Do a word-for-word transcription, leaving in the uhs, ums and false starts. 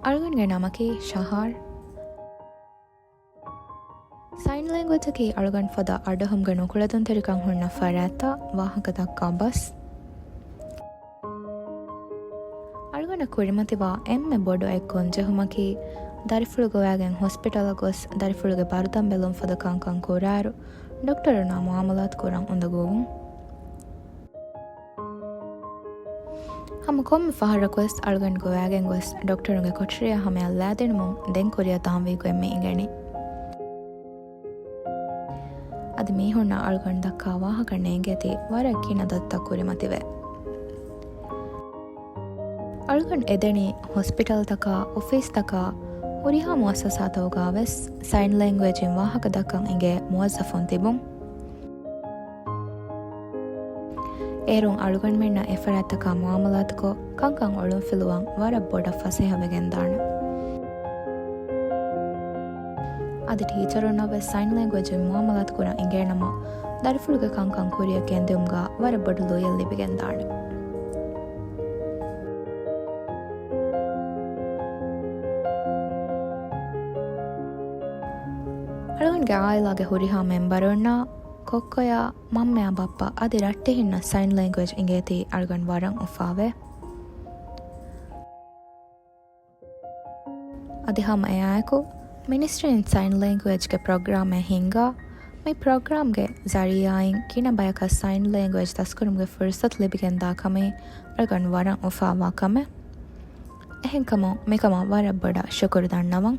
އަޅުގަނޑުގެ ނަމަކީ ޝަހާރް. ސައިން ލެންގުއޭޖަކީ އަޅުގަނޑު ފަދަ އަޑުއެހުމުގެ ނުކުޅެދުންތެރިކަން ހުންނަ ފަރާތްތައް ވާހަކަ ދައްކާ ބަސް. އަޅުގަނޑަށް ކުރިމަތިވާ އެންމެ ބޮޑު އެއް ގޮންޖެހުމަކީ، ދަރިފުޅު ގޮވައިގެން ހޮސްޕިޓަލަށް ގޮސް، ދަރިފުޅުގެ ބަރުދަން ބެލުން ފަދަ ކަންކަން ކުރާއިރު، ޑޮކްޓަރުންނާ މުއާމަލާތު ކުރަން އުނދަގޫވުން. ހަމަ ކޮންމެ ފަހަރަކުވެސް އަޅުގަނޑު ގޮވައިގެން ގޮސް، ޑޮކްޓަރުންގެ ކޮޓަރިއާ ހަމަޔަށް ލައިދިނުމުން ދެން ކުރިއަށް ދާންވީ ގޮތް މި އިނގެނީ. އަދި މީހުންނަށް އަޅުގަނޑު ދައްކާ ވާހަކަ ނޭނގޭތީ ވަރަށް ގިނަ ދަތިތައް ކުރިމަތިވެ. އަޅުގަނޑު އެދެނީ ހޮސްޕިޓަލްތަކާ، އޮފީސްތަކާ، ހުރިހާ މުއައްސަސާތަކުގަވެސް ސައިން ލެންގުއޭޖިން ވާހަކަ ދައްކަން އިނގޭ މުވައްޒަފުން ތިބުން. އޭރުން އަޅުގަނޑުމެންނަށް އެފަރާތްތަކާ މުއާމަލާތުކޮށް، ކަންކަން އޮޅުންފިލުވަން ވަރަށް ބޮޑަށް ފަސޭހަވެގެންދާނެ. އަދި ޓީޗަރުންނަށްވެސް ސައިން ލެންގުއޭޖިން މުއާމަލާތު ކުރަން އިނގޭނަމަ، ދަރިފުޅުގެ ކަންކަން ކުރިއަށް ގެންދިއުމުގަ ވަރަށް ބޮޑު ލުޔެއް ލިބިގެންދާނެ. އަޅުގަނޑުގެ އާއިލާގެ ހުރިހާ މެމްބަރުންނާ، ކޮއްކޮޔާ، މަންމަޔާ ބައްޕަ އަދި ރައްޓެހިންނަށް ސައިން ލެންގުއޭޖް އިނގޭތީ އަޅުގަނޑު ވަރަށް އުފާވޭ. އަދި ހަމަ އެއާއެކު، މިނިސްޓްރީން ސައިން ލެންގުއޭޖްގެ ޕްރޮގްރާމެއް ހިންގާ، މި ޕްރޮގްރާމްގެ ޒަރީއާއިން ގިނަ ބަޔަކަށް ސައިން ލެންގުއޭޖް ދަސްކުރުމުގެ ފުރުސަތު ލިބިގެންދާ ކަމީ އަޅުގަނޑު ވަރަށް އުފާވާ ކަމެއް. އެހެންކަމުން މިކަމަށް ވަރަށް ބޮޑަށް ޝުކުރު ދަންނަވަން.